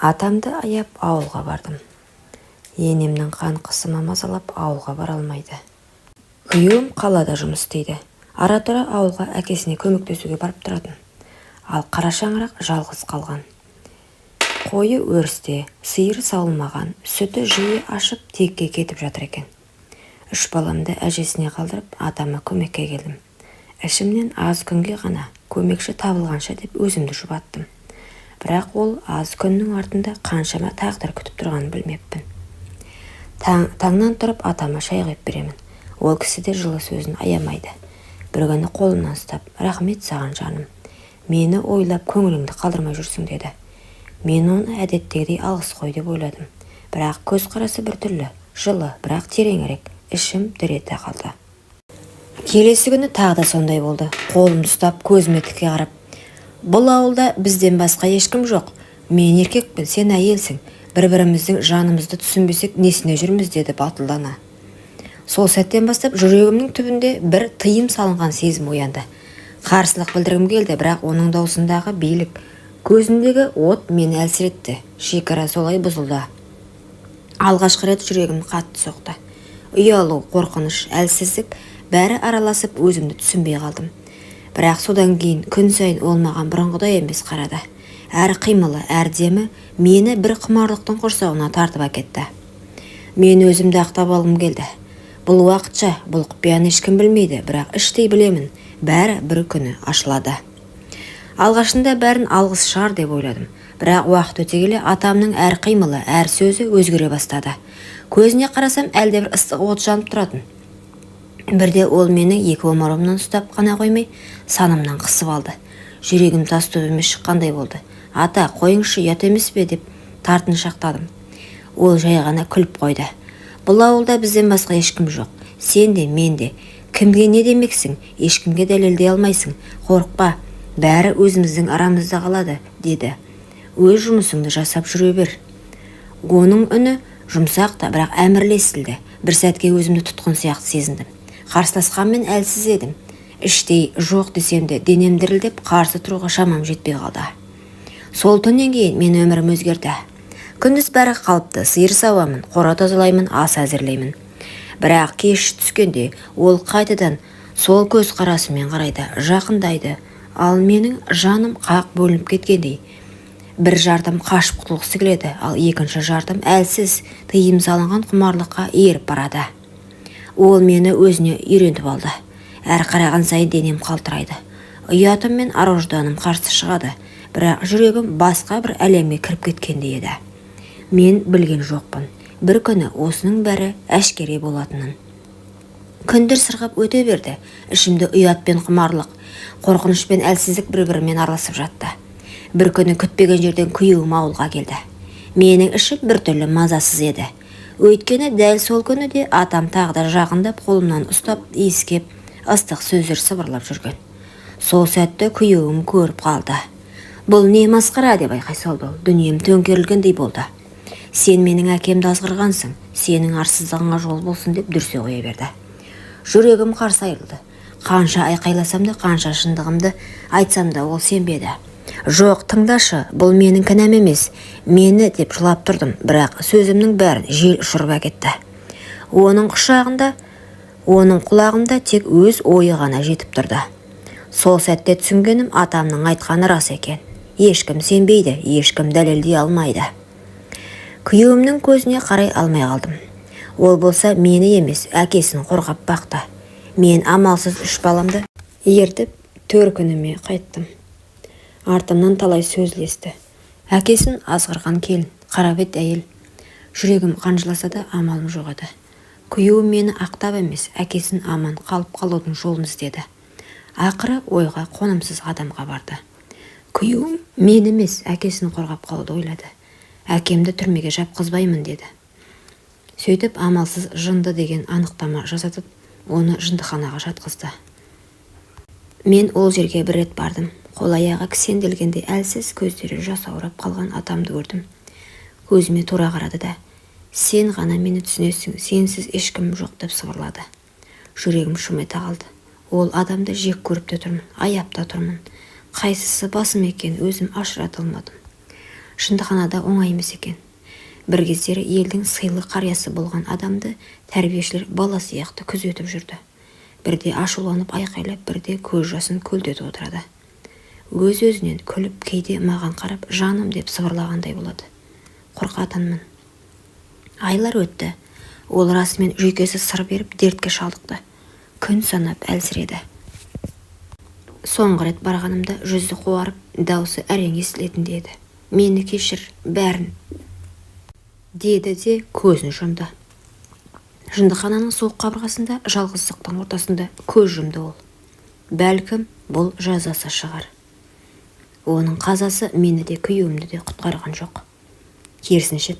Атамды аяп ауылға бардым. Енемнің қан қысымы мазалап, ауылға бара алмайды. Күйеуім қалада жұмыс істейді. Ара-тұра ауылға әкесіне көмектесуге барып тұратын. Ал қара шаңырақ жалғыз қалған. Қойы өрісте, сиыры сауылмаған, сүті жиі ашып, текке кетіп жатыр екен. Үш баламды әжесіне қалдырып, атама көмекке келдім. Ішімнен аз күнге ғана, көмекші табылғанша деп өзімді жұбаттым. Бірақ ол аз күннің артында қаншама тағдыр күтіп тұрғанын білмеппін. Таңнан тұрып атама шай құйып беремін. Ол кісі де жылы сөзін аямайды. Бір күні қолымнан ұстап: «Рахмет саған, жаным, мені ойлап көңіліңді қалдырмай жүрсің», – деді. Мен оны әдеттегідей алғыс қой деп ойладым. Бірақ көзқарасы біртүрлі, жылы, бірақ тереңірек. Ішім дір ете қалды. Келесі күні тағы да сондай болды. Қолымды ұстап, көзіме тіке қарап: «Бұл ауылда бізден басқа ешкім жоқ. Мен еркекпін, сен әйелсің. Бір біріміздің жанымызды түсінбесек, несіне жүрміз?» – деді батылдана. Сол сәттен бастап жүрегімнің түбінде бір тыйым салынған сезім оянды. Қарсылық білдіргім келді, бірақ оның даусындағы билік, көзіндегі от мені әлсіретті. Шекара солай бұзылды. Алғашқы рет жүрегім қатты соқты. Ұялу, қорқыныш, әлсіздік, бәрі араласып, өзімді түсінбей қалдым. Бірақ содан кейін күн сайын ол маған бұрынғыдай емес қарады. Әр қимылы, әр демі мені бір құмарлықтың құрсауына тартып әкетті. Мен өзімді ақтап алғым келді. Бұл уақытша, бұл құпияны ешкім білмейді, бірақ іштей білемін, бәрі бір күні ашылады. Алғашында бәрін алғыс шығар деп ойладым. Бірақ уақыт өте келе атамның әр қимылы, әр сөзі өзгере бастады. Көзіне қарасам, әлдебір ыстық от жанып тұратын. Бірде ол мені екі омырауымнан ұстап қана қоймай, санымнан қысып алды. Жүрегім тас төбеме шыққандай болды. «Ата, қойыңызшы, ұят емес пе?» – деп тартыншақтадым. Ол жай ғана күліп қойды. «Бұл ауылда бізден басқа ешкім жоқ. Сен де, мен де. Кімге не демексің? Ешкімге дәлелдей алмайсың. Қорықпа, бәрі өзіміздің арамызда қалады», – деді. «Өз жұмысыңды жасап жүре бер». Оның үні жұмсақ та, бірақ әмірлі естілді. Бір сәтке өзімді тұтқын сияқты сезіндім. Қарсыласқанмен әлсіз едім. Іштей жоқ десем де, денем дірілдеп, қарсы тұруға шамам жетпей қалды. Сол түннен кейін мен өмірім өзгерді. Күндіз бәрі қалыпты: сиыр сауамын, қора тазалаймын, ас әзірлеймін. Бірақ кеш түскенде ол қайтадан сол көз қарасымен қарайды, жақындайды. Ал менің жаным қақ бөлініп кеткендей. Бір жартым қашып құтылғысы келеді, ал екінші жартым әлсіз, тыйым салынған құмарлыққа еріп барады. Ол мені өзіне үйрентіп алды. Әр қараған сайын денем қалтырайды. Ұятым мен ар ожданым қарсы шығады, бірақ жүрегім басқа бір әлемге кіріп кеткендей еді. Мен білген жоқпын бір күні осының бәрі әшкере болатынын. Күндер сырғып өте берді. Ішімде ұят пен құмарлық, қорқыныш пен әлсіздік бір бірімен араласып жатты. Бір күні күтпеген жерден күйеуім ауылға келді. Менің ішім біртүрлі мазасыз еді. Өйткені дәл сол күні де атам тағы да жақындап, қолымнан ұстап, иіскеп, ыстық сөздер сыбырлап жүрген. Сол сәтті күйеуім көріп қалды. «Бұл не масқара?» – деп айқай салды ол. Дүнием төңкерілгендей болды. «Сен менің әкемді азғырғансың, сенің арсыздығыңа жол болсын!» – деп дүрсе қоя берді. Жүрегім қарсы айырылды. Қанша айқайласам да, қанша шындығымды айтсам да, ол сенбеді. «Жоқ, тыңдашы, бұл менің кінәм емес, мені», – деп жылап тұрдым. Бірақ сөзімнің бәрін жел ұшырып әкетті. Оның құшағында, оның құлағында тек өз ойы ғана жетіп тұрды. Сол сәтте түсінгенім: атамның айтқаны рас екен. Ешкім сенбейді, ешкім дәлелдей алмайды. Күйеуімнің көзіне қарай алмай қалдым. Ол болса мені емес, әкесін қорғап бақты. Мен амалсыз үш баламды ертіп, төркініме қайттым. Артымнан талай сөз ілесті: әкесін азғырған келін, қарабет әйел. Жүрегім қан жыласа да, амалым жоқ еді. Күйеуім мені ақтап емес, әкесін аман қалып қалудың жолын іздеді. Ақыры ойға қонымсыз қадамға барды. Күйеуім мені емес, әкесін қорғап қалуды ойлады. «Әкемді түрмеге жапқызбаймын», – деді. Сөйтіп амалсыз жынды деген анықтама жасатып, оны жындыханаға жатқызды. Мен ол жерге бір рет бардым. Қол аяғы кісенделгендей әлсіз, көздері жасаурап қалған атамды көрдім. Көзіме тура қарады да: «Сен ғана мені түсінесің, сенсіз ешкімім жоқ», – деп сыбырлады. Жүрегім шым ете қалды. Ол адамды жек көріп те тұрмын, аяп та тұрмын. Қайсысы басым екенін өзім ажырата алмадым. Жындыханада оңай емес екен. Бір кездері елдің сыйлы қариясы болған адамды тәрбиешілер бала сияқты күзетіп жүрді. Бірде ашуланып айқайлап, бірде көз жасын көлдетіп отырады. Өз-өзінен күліп, кейде маған қарап «жаным» деп сыбырлағандай болады. Қорқатынмын. Айлар өтті. Ол расымен жүйкесі сыр беріп, дертке шалдықты. Күн санап әлсіреді. Соңғы рет барғанымда жүзі қуарып, даусы әрең естілетіндей еді. «Мені кешір, бәрін», – деді де көзін жұмды. Жындыхананың суық қабырғасында, жалғыздықтың ортасында көз жұмды ол. Бәлкім, бұл жазасы шығар. Оның қазасы мені де, күйеуімді де құтқарған жоқ. Керісінше.